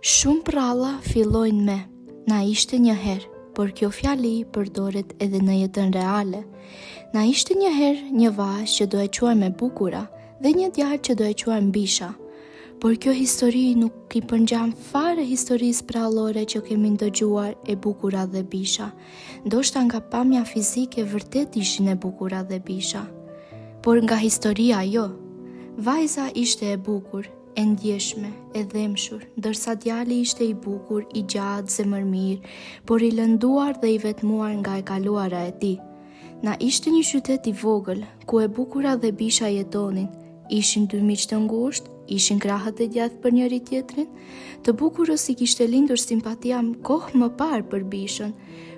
Shumë prralla fillojnë me Na ishte një herë, por kjo fjali përdoret edhe në jetën reale. Na ishte një herë një vajzë që do e quajmë e bukura dhe një djalë që do e quajmë Bisha. Por kjo histori nuk i përngjan fare historisë prrallore që kemi ndëgjuar e bukura dhe Bisha. Ndoshta nga pamja fizike vërtet ishin e bukura dhe Bisha. Por nga historia jo. Vajza ishte e bukur, e ndjeshme, e dhembshur, ndërsa djali ishte i bukur, i gjatë, zemërmirë, por i lënduar dhe i vetmuar nga e kaluara e tij. Na ishte një qytet i vogël, ku e bukura dhe Bisha jetonin. Ishin dy miq të ngushtë, ishin krahët e djathtë për njëri-tjetrin. Të bukurës i kishte lindur simpatia kohë më parë për Bishën,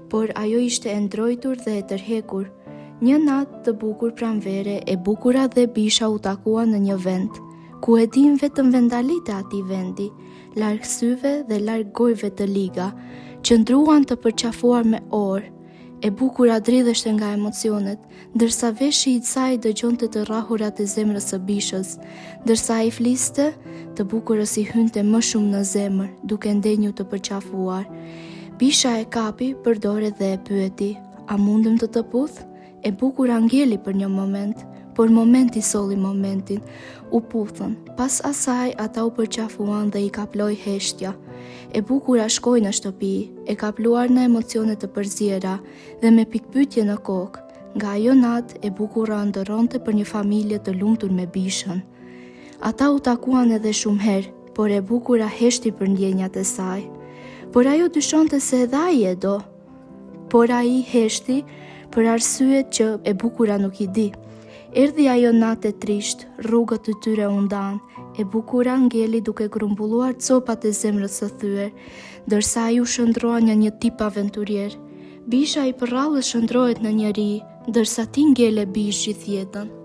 por ajo ishte e ndrojtur dhe e tërhequr. Një natë të bukur pranvere, e bukura dhe Bisha u takuan në një vend. Ku e dinë vetëm vendalitë e atij vendi, larg syve dhe larg gojëve të liga, qëndruan të përqafuar me orë. E bukura dridheshte nga emocionet, ndërsa veshi i saj dëgjonte të rrahurat e zemrës së Bishës. Ndërsa ai fliste, të bukurës i hynte më shumë në zemër, duke ndenjur të përqafuar. Bisha e kapi për dore dhe e pyeti, a mundem të të puth? E bukura ngeli për një moment, por momenti solli momentin. U puthën. Pas asaj ata u përqafuan dhe i kaploi heshtja. E bukura shkoi në shtëpi, e kapluar në emocione të përziera dhe me pikëpyetje në kokë. Nga ajo natë, e bukura ëndërronte për një familje të lumtur me Bishën. Ata u takuan edhe shumë herë, por e bukura heshti për ndjenjat e saj. Por ajo dyshonte se edhe ai e do. Por ai heshti për arsyet që e bukura nuk i di. Erdhi ajo natë e trishtë, rrugët e tyre u ndanë, e bukura ngeli duke grumbulluar copat e zemrës së thyer, ndërsa ai u shndërrua në një tip aventurier. Bisha i përrallës shndërrohet në njeri, ndërsa ti ngele bishë gjithë jetën.